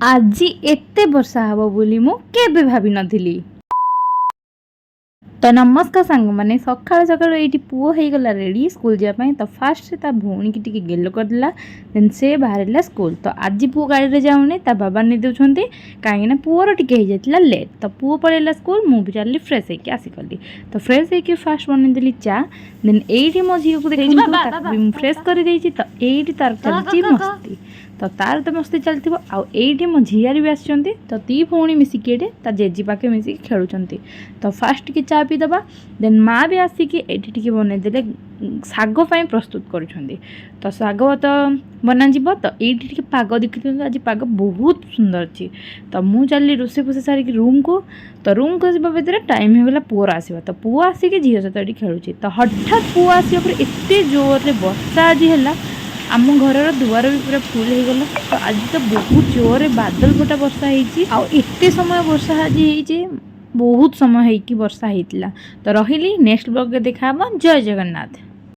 ଆଜି ଏତେ ବର୍ଷା ହେବ ବୋଲି ମୁଁ କେବେ ଭାବିନଥିଲି। ତ ନମସ୍କାର ସାଙ୍ଗମାନେ, ସକାଳୁ ସକାଳୁ ଏଇଠି ପୁଅ ହେଇଗଲା ରେଡ଼ି ସ୍କୁଲ ଯିବା ପାଇଁ। ତ ଫାଷ୍ଟ ସେ ତା ଭଉଣୀକି ଟିକେ ଗେଲ କରିଦେଲା, ଦେନ୍ ସେ ବାହାରିଲା ସ୍କୁଲ। ତ ଆଜି ପୁଅ ଗାଡ଼ିରେ ଯାଉନି, ତା ବାବା ନେଇ ଦେଉଛନ୍ତି, କାହିଁକିନା ପୁଅର ଟିକେ ହେଇଯାଇଥିଲା ଲେଟ୍। ତ ପୁଅ ପଳେଇଲା ସ୍କୁଲ, ମୁଁ ବି ଚାଲିଲି ଫ୍ରେଶ୍ ହେଇକି ଆସିଗଲି। ତ ଫ୍ରେଶ୍ ହେଇକି ଫାଷ୍ଟ ବନେଇଦେଲି ଚା। ଦେନ୍ ଏଇଠି ମୋ ଝିଅକୁ ଦେଖନ୍ତୁ, ତାକୁ ବି ମୁଁ ଫ୍ରେଶ୍ କରିଦେଇଛି। ତ ଏଇଠି ତାର ଚାଲିଛି ମସ୍ତି। ତ ତାର ତ ମସ୍ତି ଚାଲିଥିବ, ଆଉ ଏଇଠି ମୋ ଝିଆରୀ ବି ଆସିଛନ୍ତି। ତ ଦି ଭଉଣୀ ମିଶିକି ଏଇଠି ତା ଜେଜି ପାଖେ ମିଶିକି ଖେଳୁଛନ୍ତି। ତ ଫାଷ୍ଟ ଟିକେ ଚା ପିଇଦେବା। ଦେନ୍ ମା ବି ଆସିକି ଏଇଠି ଟିକେ ବନେଇଦେଲେ, ଶାଗ ପାଇଁ ପ୍ରସ୍ତୁତ କରୁଛନ୍ତି। ତ ଶାଗ ତ ବନାଯିବ। ତ ଏଇଠି ଟିକେ ପାଗ ଦେଖିଦିଅନ୍ତୁ, ଆଜି ପାଗ ବହୁତ ସୁନ୍ଦର ଅଛି। ତ ମୁଁ ଚାଲିଲି ରୋଷେଇ ଫୋଷେଇ ସାରିକି ରୁମ୍କୁ। ତ ରୁମ୍କୁ ଯିବା ଭିତରେ ଟାଇମ୍ ହେଇଗଲା ପୁଅର ଆସିବା। ତ ପୁଅ ଆସିକି ଝିଅ ସହିତ ଏଠି ଖେଳୁଛି। ତ ହଠାତ୍ ପୁଅ ଆସିବା ପରେ ଏତେ ଜୋରରେ ବର୍ଷା ଆଜି ହେଲା, ଆମ ଘରର ଦୁଆର ବି ପୁରା ଫୁଲ୍ ହେଇଗଲା। ତ ଆଜି ତ ବହୁତ ଜୋରରେ ବାଦଲ ଫଟା ବର୍ଷା ହେଇଛି, ଆଉ ଏତେ ସମୟ ବର୍ଷା ଆଜି ହେଇଛି, ବହୁତ ସମୟ ହେଇକି ବର୍ଷା ହେଇଥିଲା। ତ ରହିଲି, ନେକ୍ସଟ ବ୍ଲଗ୍ରେ ଦେଖା ହେବ। ଜୟ ଜଗନ୍ନାଥ।